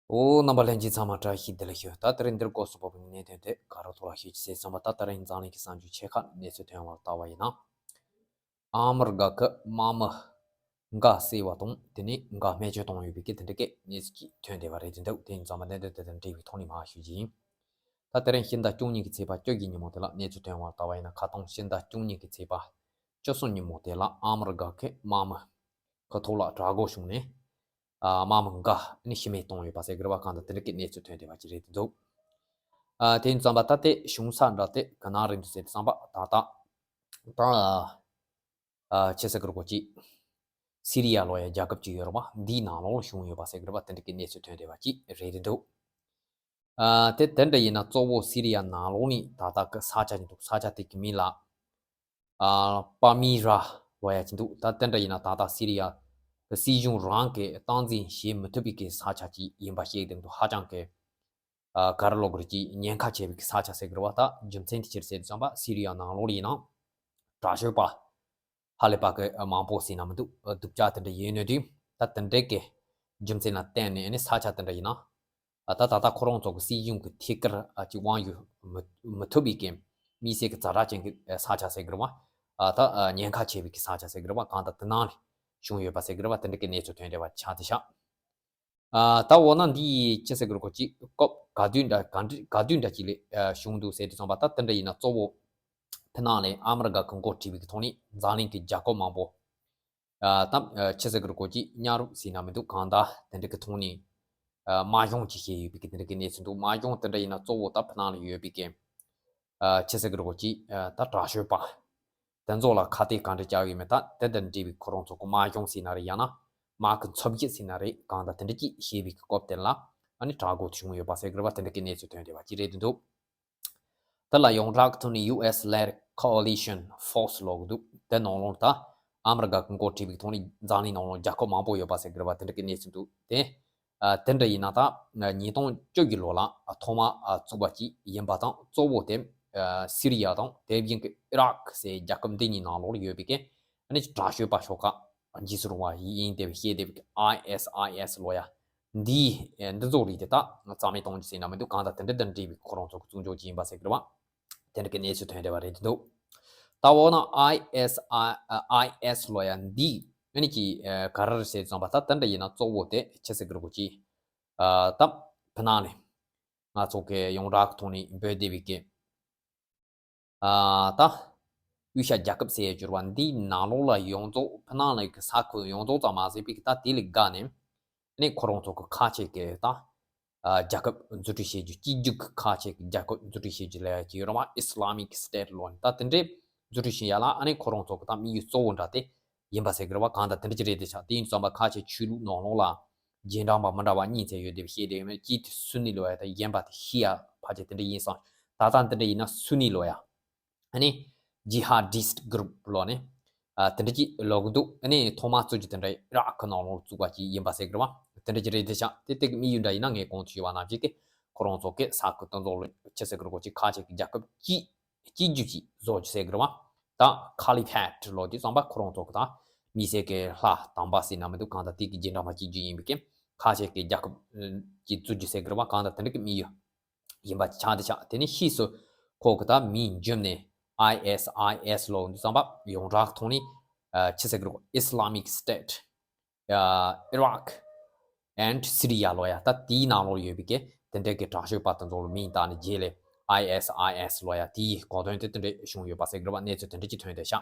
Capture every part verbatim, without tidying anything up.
ཨོ། རྣམ་པ་ལྷན་རྒྱས་ཚང་མ་བཀྲ་ཤིས་བདེ་ལེགས་ཞུ། ད་དེ་རིང་འདིར་སྐོར་སུ་བབས་པའི་གནད་དོན་དེ་ག་རེ་ཐོག་ལ་ཞུ་རྒྱུ་ཟེར་ཙམ་པ། ད་དེ་རིང་འཛམ་གླིང་གི་གསར་འགྱུར་ཆེ་ཁག་གནས་ཚུལ་ཐོན་པར་བལྟ་བ་ཡིན་ན། ཨ་མི་རི་ཀ་གི་དམག་མི་འགའ་བསད་པ་དང་། དེ་ནས་འགའ་རྨས་སྐྱོན་བཏང་ཡོད་པའི་གི་དེ་འདྲ་གི་གནས་ཚུལ་ཅིག་ཐོན་བསྡད་པ་རེད་འདུག་དེ་ཡིན་ཙང་མ་གནད་དོན་དེ་དང་འབྲེལ་བའི་ཐོག་ནས་མར་ཞུ་རྒྱུ་ཡིན། ད་དེ་རིང་ཕྱི་ཟླ་བཅུ་གཉིས་ཀྱི་ཚེས་པ་བཅུ་བཞི་ཉིན་མོ་དེ་ལ་གནས་ཚུལ་ཐོན་པར་བལྟ་བ་ཡིན་ན། ཁ་སང་ཕྱི་ཟླ་བཅུ་གཉིས་ཀྱི་ཚེས་པ་བཅུ་གསུམ་ཉིན་མོ་དེ་ལ་ཨ་མི་རི་ཀ་གི་དམག་མི་གི་ཐོག་ལ་དྲག་རྒོལ་བྱུང་ནས། ཨ། དམག་མི་འགའ་ནི་ཤི་རྨས་བཏང་ཡོད་པ་ཟེར་གི་རེད་པ། གང་ལྟར་དེ་འདྲ་གི་གནས་ཚུལ་ཐོན་བསྡད་པ་ཅིག་རེད་འདུག་ཨ། དེ་ཡིན་ཙང་མ་ད་ལྟའི་བྱུང་ས་འདྲ་དེ་ག་ན་རེད་འདུག་ཟེར་དུས་ཙམ་པ། ད་ལྟ་ད་ཨ་ཆི་ཟེར་གི་རེད་གོ་ཅིག་སི་རི་ཡ་ལོ་ཡ་རྒྱལ་ཁབ་ཅིག་ཡོད་རེད་པ། འདིའི་ནང་ལོགས་ལ་བྱུང་ཡོད་པ་ཟེར་གི་རེད་པ། དེ་འདྲ་གི་གནས་ཚུལ་ཐོན་བསྡད་པ་ཅིག་རེད་འདུག་ཨ། དེ་དེ་འདྲ་ཡིན་ན་གཙོ་བོ་སི་རི་ཡ་ནང་ལོགས་ནས་ད་ལྟ་གི་ས་ཆ་ཅིག་འདུག་ས་ཆ་དེ་གི་མིང་ལ། ཨ། པ་མི་ར་ལོ་ཡ་ཅིག་འདུག་ད་དེ་འདྲ་ཡིན་ན་ད་ལྟ་སི་རི་ཡ་གི་སྲིད་གཞུང་རང་གིས་སྟངས་འཛིན་བྱེད་མི་ཐུབ་པའི་གི་ས་ཆ་ཅིག་ཡིན་པ་ཤེས་ཀྱི་འདུག་ཧ་ཅང་གི། ཨ། ག་རེ་ལབ་དགོས་རེད། ཅིག་ཉེན་ཁ་ཆེ་བའི་གི་ས་ཆ་ཟེར་གི་རེད་པ། ད་རྒྱུ་མཚན་དེ་ཅི་རེད་ཟེར་དུས་ཙམ་པ། སི་རི་ཡ་ནང་ལོགས་ལ་ཡིན་ན་དྲག་སྤྱོད་པ་ཧ་ལས་པ་གི་མང་པོ་ཟེར་ན་མི་འདུག་སྡུག་ཅག་དེ་འདྲ་ཡིན་ནོ་དུས། ད་དེ་འདྲའི་གི་རྒྱུ་མཚན་ལ་བརྟེན་ནས་ཨ་ནི་ས་ཆ་དེ་འདྲ་ཡིན་ན། ཨ། ད་ད་ལྟ་ཁོ་རང་ཚོ་གི་སྲིད་གཞུང་གི་ཐད་ཀར་ཨ་ཅིག་དབང་ཡོད་མི་མི་ཐུབ་པའི་གི་དམིགས་བསལ་གི་ཛ་དྲག་ཅན་གི་ས་ཆ་ཟེར་གི་རེད་པ། ཨ། ད་ཨ་ཉེན་ཁ་ཆེ་བའི་གི་ས་ཆ་ཟེར་གི་རེད་པ། གང་ལྟར་དེ་ནང་ལ་བྱུང་ཡོད་པ་ཟེར་གི་རེད་པ། དེ་འདྲ་གི་གནས་ཚུལ་ཐོན་བསྡད་པ་ཆགས་བསྡད་ཤག་ཨ། ད་འོ་ན་འདི་ཡི་ཆི་ཟེར་གི་རེད་གོ་ཅིག་སྐབས་ག་དུས་འདྲ་ག་འདྲ་ག་དུས་འདྲ་ཅིག་ལ་ཨ་བྱུང་འདུག་ཟེར་དུས་ཙམ་པ། ད་དེ་འདྲ་ཡིན་ན་གཙོ་བོ་ཕི་ནང་ལ་ཨ་མི་རི་ཀ་གི་འགོ་ཁྲིད་པའི་གི་ཐོག་ནས་འཛམ་གླིང་གི་རྒྱལ་ཁབ་མང་པོ། ཨ། ད་ཨ་ཆི་ཟེར་གི་རེད་གོ་ཅིག་མཉམ་རུབ་ཟེར་ན་མི་འདུག་གང་ལྟར་དེ་འདྲ་གི་ཐོག་ནས་ཨ་དམག་སྦྱོང་ཅིག་བྱས་ཡོད་པའི་གི་དེ་འདྲ་གི་གནས་ཚུལ་འདུག་དམག་སྦྱོང་དེ་འདྲ་ཡིན་ན་གཙོ་བོ་ད་ཕི་ནང་ལ་ཡོད་པའི་གི་ཨ་ཆི་ཟེར་གི་རེད་གོ་ཅིག་ཨ་ད་དྲག་སྤྱོད་པ་དེ་ཚོ་ལ་ཁ་གཏད་ག་འདྲ་བཅག་ཡོད་མེད། ད་དེ་དང་འབྲེལ་བའི་ཁོ་རང་ཚོ་གི་དམག་སྦྱོང་ཟེར་ན་རེད། ཡང་ན་དམག་གི་འཚོ་བཞིན་ཟེར་ན་རེད། གང་ལྟར་དེ་འདྲ་ཅིག་བྱས་པའི་གི་སྐབས་དེ་ལ་ཨ་ནི་དྲག་རྒོལ་བྱུང་ཡོད་པ་ཟེར་གི་རེད་པ། དེ་འདྲ་གི་གནས་ཚུལ་ཐོན་བསྡད་པ་ཅིག་རེད་འདུག་དེ་ལ་ཡོངས་གྲགས་ཐོག་ནས་ཡུ་ཨེས་ལེཌ་ཀོ་ཨ་ལི་ཤན་ཕོར་སི་ལབ་ཀྱི་འདུག་དེ་ནང་ལོགས་ད་ཨ་མི་རི་ཀ་གི་འགོ་ཁྲིད་པའི་ཐོག་ནས་འཛམ་གླིང་ནང་ལོགས་རྒྱལ་ཁབ་མང་པོ་ཡོད་པ་ཟེར་གི་རེད་པ། དེ་འདྲ་གི་གནས་ཚུལ་འདུག་དེ་ཨ་དེ་འདྲ་ཡིན་ན་ད་ཉིས་སྟོང་བཅུ་བཞི་ལོ་ལ་ཐོག་མ་ཨ་བཙུགས་པ་ཅིག་ཡིན་པ་དང་། གཙོ་བོ་དེ་ཨ་སི་རི་ཡ་དང་དེ་བཞིན་གི་ཨི་རག་ཟེར་རྒྱལ་ཁབ་འདི་གཉིས་ནང་ལོགས་ཡོད་པའི་གི་ཨ་ནི་དྲག་སྤྱོད་པ་ཤོག་ཁག་འཇིགས་སུ་རུང་བ་ཡིན་བསྡད་པའི་བཤད་བསྡད་པའི་གི་ཨའི་ཨེས་ཨའི་ཨེས་ལབ་ཡ། འདི་ཨེ་འདི་ཚོ་རིགས་དེ་དག་རྩ་མེད་གཏོང་རྒྱུ་ཟེར་ན་མི་འདུག་གང་ལྟར་དེ་འདྲ་དང་འབྲེལ་བའི་ཁོ་རང་ཚོ་གི་བཙུགས་འཇོག་ཅིག་ཡིན་པ་ཟེར་གི་རེད་པ། དེ་འདྲ་གི་གནས་ཚུལ་ཐོན་བསྡད་པ་རེད་འདུག་ད་འོ་ན་ཨའི་ཨེས་ཨའི་ཨའི་ཨེས་ལབ་ཡ་འདི་ཨ་ནི་ཅིག་ཨེ་ག་རེ་རེད་ཟེར་ཙམ་པ། ད་དེ་འདྲ་ཡིན་ན་གཙོ་བོ་དེ་ཆི་ཟེར་གི་རེད་གོ་ཅིག་ཨ་ད་ཕི་ནང་ནས་ང་ཚོ་གི་ཡོངས་གྲགས་ཐོག་ནས་འབོད་བསྡད་པའི་གི་ཨ་ད་དབུས་ཤར་རྒྱལ་ཁབ་ཟེར་གྱུར་པ་འདིའི་ནང་ལོགས་ལ་ཡོངས་རྫོགས་ཕི་ནང་ལ་གི་ས་ཁུལ་ཡོངས་རྫོགས་ཙམ་མ་ཟད་པའི་གི་ད་དེ་ལས་བརྒལ་ནས་ནི་ཁོ་རང་ཚོ་གི་ཁ་ཆེ་གི་ད་ཨ་རྒྱལ་ཁབ་འཛུགས་སྐྲུན་བྱེད་རྒྱུ། སྐྱིད་རྒྱུ་གི་ཁ་ཆེ་གི་རྒྱལ་ཁབ་འཛུགས་སྐྲུན་བྱེད་རྒྱུ་ལབ་ཡ་ཅིག་ཡོད་རེད་པ། ཨི་སི་ལ་མིག་སི་ཊེཊ་ལབ་ནས། ད་དེ་འདྲའི་འཛུགས་སྐྲུན་བྱེད་ཡ་ལ་ཨ་ནི་ཁོ་རང་ཚོ་གི་ད་དམིགས་ཡུལ་གཙོ་བོ་འདྲ་དེ་ཡིན་པ་ཟེར་གི་རེད་པ། གང་ལྟར་དེ་འདྲ་ཅིག་རེད་དེ་ཆགས། དེ་ཡིན་ཙམ་པ་ཁ་ཆེ་ཆོས་ལུགས་ནང་ལོགས་ལ་རྗེས་འབྲང་པ་མི་འདྲ་བ་གཉིས་ཚན་ཡོད་དེ་བཤད་དེ་ཡོད་མེད། གཅིག་དེ་སུ་ནི་ལབ་ཡ་དང་གཞན་པ་དེ་ཤི་ཡ་ཕལ་ཆེར་དེ་འདྲ་ཡིན་སོང་། ད་ལྟ་འདི་འདྲ་ཡིན་ན་སུ་ནི་ལབ་ཡ། ཨ་ནི་ཇི་ཧ་ཌི་སི་ཊི་གུ་རུབ་ལབ་ནས་ཨ་དེ་འདྲ་ཅིག་ལབ་གི་འདུག་ཨ་ནི་ཐོག་མ་བཙུགས་རྒྱུ་དེ་འདྲ་ཨི་རག་གི་ནང་ལོགས་བཙུགས་པ་ཅིག་ཡིན་པ་ཟེར་གི་རེད་པ། དེ་འདྲ་ཅིག་རེད་དེ་ཆགས། དེ་དེ་གི་དམིགས་ཡུལ་འདྲ་ཡིན་ན་ངས་གོང་དུ་ཞུས་པ་ནང་བཞིན་གི་ཁོ་རང་ཚོ་གི་ས་ཁུལ་དེ་ཚོ་ལ་ཆི་ཟེར་གི་རེད་གོ་ཅིག་ཁ་ཆེ་གི་རྒྱལ་ཁབ་གཅིག་གཅིག་གྱུར་ཅིག་བཟོ་རྒྱུ་ཟེར་གི་རེད་པ། ད་ཁ་ལི་ཕེཊ་ལབ་དུས་ཙམ་པ་ཁོ་རང་ཚོ་གི་ད་མི་སེར་གི་ལྷ་དམ་པ་ཟེར་ན་མི་འདུག་གང་ལྟར་དེ་གི་རྗེས་འབྲང་པ་གཅིག་གྱུར་ཡིན་པའི་གི་ཁ་ཆེ་གི་རྒྱལ་ཁབ་ཅིག་བཙུགས་རྒྱུ་ཟེར་གི་རེད་པ། གང་ལྟར་དེ་འདྲ་གི་དམིགས་ཡུལ་ཡིན་པ་ཆགས་དེ་ཆགས། དེ་ནས་ཕྱིས་སུ་ཁོ་གི་ད་མིང་བསྒྱུར་ནས་ཨའི་ཨེས་ཨའི་ཨེས་ལབ་དུས་ཙམ་པ་ཡོངས་གྲགས་ཐོག་ནས་ཨ་ཆི་ཟེར་གི་རེད་གོ། Islamic State ཨ་Iraq and Syria ལབ་ཡ། ད་དེའི་ནང་ལོགས་ཡོད་པའི་གི་དེ་འདྲའི་གི་དྲག་སྤྱོད་པ་དེ་ཚོ་ལ་མིང་བཏགས་ནས་རྗེས་ལ་ཨའི་ཨེས་ཨའི་ཨེས་ལབ་ཡ། དེའི་གོ་དོན་དེ་དེ་འདྲ་བྱུང་ཡོད་པ་ཟེར་གི་རེད་པ། གནས་ཚུལ་དེ་འདྲ་ཅིག་ཐོན་བསྡད་ཤག་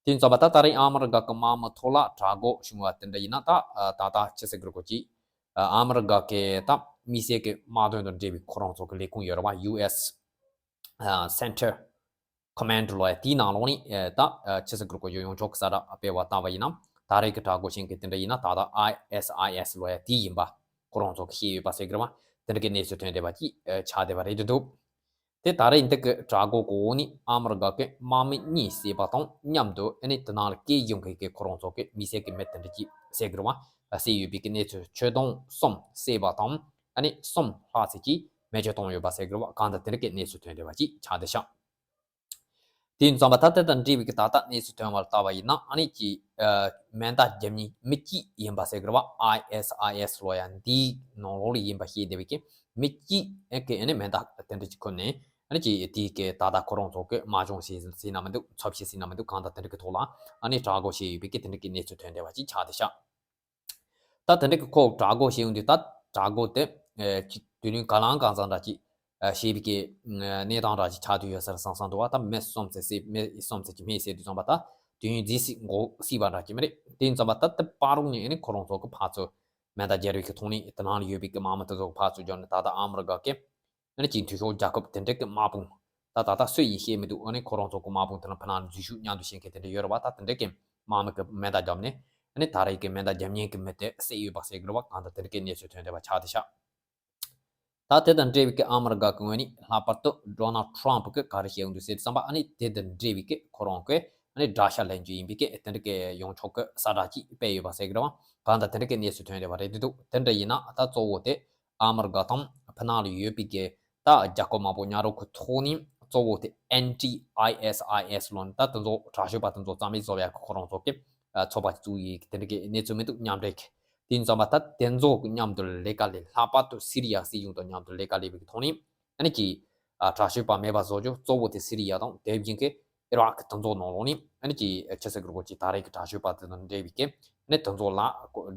དེ་ཡིན་ཙམ་པ་ད་ད་རེས་ཨ་མི་རི་ཀ་གི་དམག་མི་ཐོག་ལ་དྲག་རྒོལ་བྱུང་བ་དེ་འདྲ་ཡིན་ན། ད་ད་ལྟ་ཆི་ཟེར་གི་རེད་གོ་ཅིག་ཨ་མི་རི་ཀ་གི་ད་དམིགས་བསལ་གི་དམག་དོན་དང་འབྲེལ་བའི་ཁོ་རང་ཚོ་གི་ལས་ཁུངས་ཡོད་རེད་པ། ཡུ་ཨེས་ཨ་Center Command ལབ་ཡ། དེའི་ནང་ལོགས་ནས་ཨ་ད་ཨ་ཆི་ཟེར་གི་རེད་གོ། ཡོངས་ཁྱབ་གི་གསལ་བསྒྲགས་སྤེལ་བ་ལྟ་བུ་ཡིན་ན། ད་རེས་ཀྱི་དྲག་རྒོལ་ཅན་གྱི་དེ་འདྲ་ཡིན་ན་ད་ལྟ་ཨའི་ཨེས་ཨའི་ཨེས་ལབ་ཡ་དེ་ཡིན་པ་ཁོ་རང་ཚོ་གིས་བཤད་ཡོད་པ་ཟེར་གི་རེད་པ། དེ་འདྲ་གི་གནས་ཚུལ་ཐོན་བསྡད་པ་ཅིག་ཨ་ཆགས་བསྡད་པ་རེད་འདུག་དེ་ད་རེས་འདི་གི་དྲག་རྒོལ་གི་འོག་ནས་ཨ་མི་རི་ཀ་གི་དམག་མི་གཉིས་བསད་པ་དང་མཉམ་དུ་ཨ་ནི་དེ་ནང་ལ་སྐད་གཞུང་གི་གི་ཁོ་རང་ཚོ་གི་མི་སེར་གི་མི་དེ་འདྲ་ཅིག་བསད་གི་རེད་པ། བསད་ཡོད་པའི་གི་གནས་ཚུལ། ཁྱོན་བསྡོམས་གསུམ་བསད་པ་དང་ཨ་ནི་གསུམ་ལྷག་ཙམ་ཅིག་རྨས་སྐྱོན་བཏང་ཡོད་པ་ཟེར་གི་རེད་པ། གང་ལྟར་དེ་འདྲ་གི་གནས་ཚུལ་ཐོན་བསྡད་པ་ཅིག་ཆགས་བསྡད་ཤག་དེ་ཡིན་ཙམ་པ་ད་ལྟ་དང་འབྲེལ་བའི་གི་ད་ལྟ་གནས་ཚུལ་ཐོན་པར་ལྟ་བ་ཡིན་ན། ཨ་ནི་ཀྱི་ཨ་མེ་མདའ་རྒྱབ་མཁན་མི་གཅིག་ཡིན་པ་ཟེར་གི་རེད་བ། ཨའི་ཨེས་ཨའི་ཨེས་ལོ་ཡ་འདིའི་ནང་ལོགས་ལ་ཡིན་པ་ཤེས་བསྡད་པའི་གི་མི་གཅིག་ཨེ་གི་ཨ་ནི་མེ་མདའ་དེ་འདྲ་ཅིག་ཁུར་ནས། ཨ་ནི་ཀྱི་དེའི་གི་ད་ལྟ་ཁོ་རང་ཚོ་གི་དམག་སྦྱོང་བྱེད་ཟིན་ན་མི་འདུག་ཚབ་བྱེད་ཟིན་ན་མི་འདུག་གང་ལྟར་དེ་འདྲ་གི་ཐོག་ལ་ཨ་ནི་དྲག་རྒོལ་བྱས་ཡོད་པའི་གི་དེ་འདྲ་གི་གནས་ཚུལ་ཐོན་བསྡད་པ་ཅིག་ཆགས་བསྡད་ཤག་ད་དེ་འདྲ་གི་ཁོ་དྲག་རྒོལ་བྱེད་ཡོང་དུས། ད་དྲག་རྒོལ་དེ་ཨེ་ཅིག་དུས་ཡུན་ག་ལང་གང་ཙམ་འདྲ་ཅིག་ཨེ་བྱེད་པའི་གི་ཨེ་གནས་སྟངས་འདྲ་ཅིག་ཆགས་བསྡད་ཡོད་ས་རེད་བསམ་བསམ་འདུག་བ། ད་མི་གསུམ་ཙམ་ཟེར། མི་གསུམ་ཙམ་ཅིག་མེད་ཟེར་དུས་ཙམ་པ་ད་དུས་ཡུན་རྫོགས་སྲིད་འགོར་སྲིད་པ་འདྲ་ཅིག་མ་རེད། དེ་ཡིན་ཙམ་པ་ད་དེ་བར་རུ་ནས་ཨ་ནི་ཁོ་རང་ཚོ་གི་ཕར་ཚུར་མེ་མདའ་སྦྱར་བའི་གི་ཐོག་ནས་དེ་ནང་ལ་ཡོད་པའི་གི་དམག་མི་དེ་ཚོ་གི་ཕར་ཚུར་སྦྱར་ནས། ད་ལྟ་ཨ་མི་རི་ཀ་གི་ཨ་ནི་ཀྱི་འཐུས་ཤོར་རྒྱལ་ཁབ་དེ་འདྲ་གི་དམག་དཔུང་། ད་ད་ལྟ་སུ་ཡིན་ཤེས་མི་འདུག་ཨ་ནི་ཁོ་རང་ཚོ་གི་དམག་དཔུང་དེ་ལ་ཕ་ནང་འཛུལ་ཞུགས་མཉམ་དུ་བྱེད་མཁན་དེ་འདྲ་ཡོད་རེད་བ། ད་དེ་འདྲ་གི་དམག་མི་གི་མེ་མདའ་བརྒྱབ་ནས། ཨ་ནི་ད་རེས་ཀྱི་མེ་མདའ་རྒྱབ་མཁན་གྱི་མི་དེ་བསད་ཡོད་པ་ཟེར་གི་རེད་བ། གང་ལྟར་དེ་འདྲ་གི་གནས་ཚུལ་ཐོན་བསྡད་པ་ཆགས་བསྡད་ཤག་ད་དེ་དང་འབྲེལ་བའི་གི་ཨ་མི་རི་ཀ་གི་ངོས་ནས་ལྷག་པར་དུ་ཌོ་ནལ་ཊམ་ཕ་གིས་ག་རེ་བཤད་ཡོང་འདུག་ཟེར་དུས་ཙམ་པ། ཨ་ནི་དེ་དང་འབྲེལ་བའི་གི་ཁོ་རང་གི་ཨ་ནི་དགྲ་ཤ་ལེན་རྒྱུ་ཡིན་པའི་གི་དེ་འདྲ་གི་ཡོངས་ཁྱབ་ཀྱི་གསལ་བསྒྲགས་ཅིག་སྤེལ་ཡོད་པ་ཟེར་གི་རེད་བ། གང་ལྟར་དེ་འདྲ་གི་གནས་ཚུལ་ཐོན་བསྡད་པ་རེད་འདུག་དེ་འདྲ་ཡིན་ན་ད་གཙོ་བོ་དེ་ཨ་མི་རི་ཀ་དང་ཕ་ནང་ལ་ཡོད་པའི་གི་ད་རྒྱལ་ཁབ་མང་པོ་མཉམ་རུབ་ཀྱི་ཐོག་ནས་གཙོ་བོ་དེ་ཨན་ཊི་ཨའི་ཨེས་ཨའི་ཨེས་ལོ་ནི་ད་དེ་ཚོ་དྲག་སྤྱོད་པ་དེ་ཚོ་རྩ་མེད་བཟོ་ཡག་གི་ཁོ་རང་ཚོ་གི་ཚོགས་པ་བཙུགས་ཡོད་གི་དེ་འདྲ་གི་གནས་ཚུལ་མི་འདུག་མཉམ་འབྲེལ་གི། དེ་ཡིན་ཙམ་པ་ད་དེ་ཚོ་གི་མཉམ་དུ་ལས་ཀ་ལས། ལྷག་པར་དུ་སི་རི་ཡ་སྲིད་གཞུང་དང་མཉམ་དུ་ལས་ཀ་ལས་པའི་གི་ཐོག་ནས་ཨ་ནི་ཀྱི་ཨ་དྲག་སྤྱོད་པ་མེད་པ་བཟོ་རྒྱུ། གཙོ་བོ་དེ་སི་རི་ཡ་དང་དེ་བཞིན་གི་ཨི་རག་གི་དེ་ཚོ་ནང་ལོགས་ནས་ཨ་ནི་ཀྱི་ཆི་ཟེར་གི་རེད་གོ། ཀྱི་ད་རེས་ཀྱི་དྲག་སྤྱོད་པ་དེ་དང་འབྲེལ་བའི་གི་ཨ་ནི་དེ་ཚོ་ལ་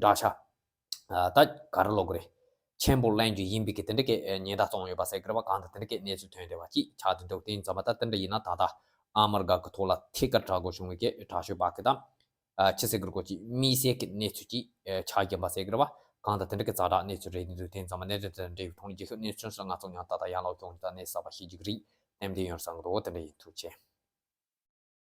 དགྲ་ཤ་ཨ་ད་ག་རེ་ལབ་དགོས་རེད། ཆེན་པོ་ལེན་རྒྱུ་ཡིན་པའི་གི་དེ་འདྲ་གི་ཉེན་བརྡ་བཏང་ཡོད་པ་ཟེར་གི་རེད་བ། གང་ལྟར་དེ་འདྲ་གི་གནས་ཚུལ་ཐོན་བསྡད་པ་ཅིག་ཆགས་བསྡད་འདུག་དེ་ཡིན་ཙམ་པ་ད་དེ་འདྲ་ཡིན་ན་ད་ལྟ་ཨ་མི་རི་ཀ་གི་ཐོག་ལ་ཐད་ཀར་དྲག་རྒོལ་བྱུང་བའི་གི་དྲག་སྤྱོད་པ་གི་ད་ཨ་ཆི་ཟེར་གི་རེད་གོ། ཀྱི་དམིགས་བསལ་གི་གནས་ཚུལ་ཅིག་ཨ་ཆགས་ཀྱིན་པ་ཟེར་གི་རེད་བ། གང་ལྟར་དེ་འདྲ་གི་ཛ་དྲག་གནས་ཚུལ་རེད་འདུག་དེ་ཡིན་ཙམ་པ་གནད་དོན་དེ་དང་འབྲེལ་བའི་ཐོག་ནས་རྒྱལ་ཁབ་གནས་ཚུལ་སོགས་ང་ཚོ་ཉམས་ཏག་ཏག་ཡར་ལོག་གྱོང་ད་གནས་ཚུལ་གསར་པ་ཤེས་རྒྱུ་གི་རེད། ཏན་ཏན་ཡོང་བསམ་གི་འདུག་དེ་འདྲ་ཡིན། ཐུགས་རྗེ་ཆེ།